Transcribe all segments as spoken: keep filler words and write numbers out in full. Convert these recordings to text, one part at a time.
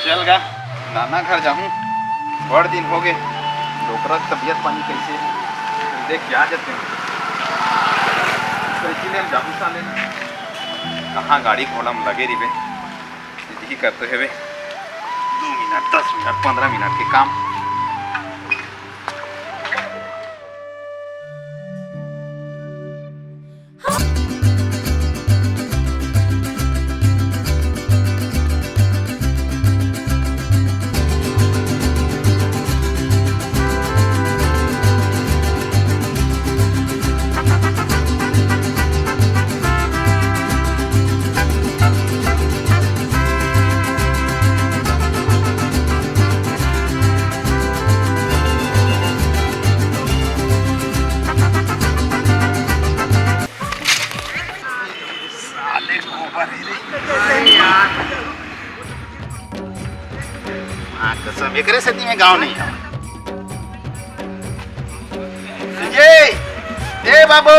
चल गा, नाना घर जाहूँ, बड़ दिन होगे। डोकरा के तबीयत पानी कइसे, देख के आ जाते हैं। साइकिल ले जाहूँ साले, कहाँ गाड़ी घोड़ा में लगे रिबे। यही करते हेबे, दो मिनट, दस मिनट, पन्द्रह मिनट के काम। साले गोबर ही रे। हाँ, कसम, एकरे सेती में गाँव नहीं है। ए, ए बाबू,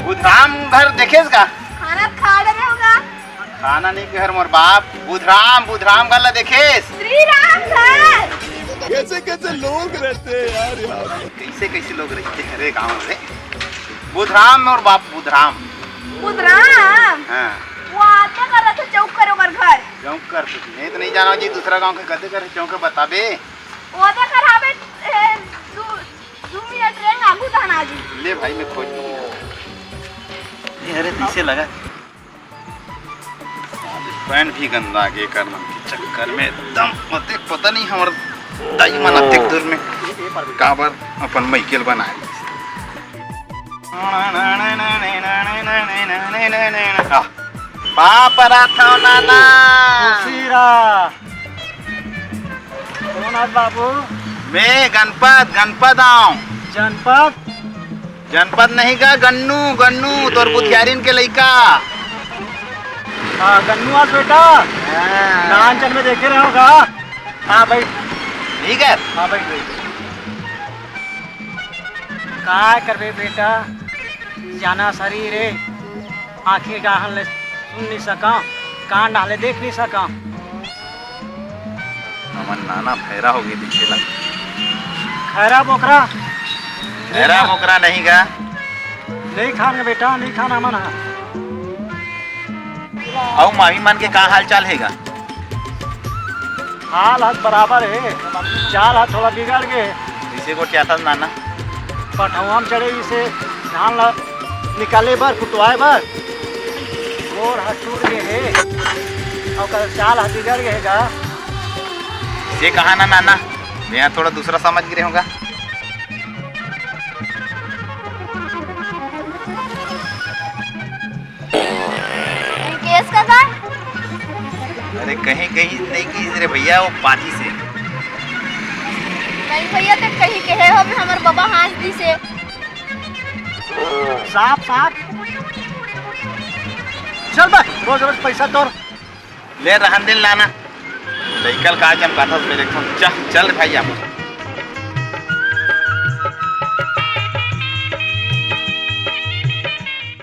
बुधराम घर देखेस का? खाना खा ले रहे होगा। खाना नहीं घर मोर बाप, बुधराम, बुधराम घर ला देखेस? श्री राम घर। कैसे कैसे लोग रहते हैं यार, यहाँ। कैसे कैसे लोग रहते हैं रे गाँव में। बुधराम मोर बाप, बुधराम। बुधराम? हाँ। वो आते कर रहे थे चौक करे ओकर घर। चौक कर, मैं तो नहीं जाना जी, दूसरा गाँव के कते कर चौक बताबे। वो तो कर आबे, ए, दू, दू मिनट रे, आगू तहन आ जी। ले भाई, मैं खोज लूंगा। ये अरे पीछे लगा। पैंट भी गंदा गे कर मन के चक्कर में एकदम मते पता नहीं हमर दाई मन अतेक दूर में काबर अपन मइकेल बनाए। आ, पाँव परत हव नाना। खुशी रहा। कौन आत बाबू? मैं गणपत, गणपत आँव। जनपद? जनपद नहीं का, गन्नू, गन्नू, तोर बुधियारिन के लइका। हाँ, गन्नू आस बेटा। हाँ। नान चल में देखे रहे होगा। हाँ, बैठ। ठीक है। हाँ, बैठ, बैठ। काय करबे बेटा, जाना शरीर हे, आँखी डाहन ले सुन नहीं सकंव, कान डाहन ले देख नहीं सकंव। हमन नाना भैरा हो गए दिखे ला। खैरा बोकरा? खैरा बोकरा नहीं गा। नहीं खान बेटा, नहीं खान हमन हा। अउ मामी मन के का हाल चाल हे गा? हाल हद बराबर हे, चाल ह थोड़ा बिगड़ गे। इसे को क्या था नाना? पठौआ म चढ़े इसे धान ला निकाले बर, कुटवाए बर। गोड़ ह टूट गे हे, अउ कल चाल ह बिगड़ गे हे गा। ये कहा ना नाना, मैं थोड़ा दूसरा समझ गे होगा। रिकेश काका? अरे कहीं कहीं नहीं की रे भैया, वो पाती से। नहीं भैया, ते कहीं कहे हो भी हमर बाबा हाँस दी से। साफ साफ। चल बे, रोज रोज पैसा तोर। ले रहन दे नाना। लइका ल का चमकाथस मेरे को। चल, चल रे भाई आप।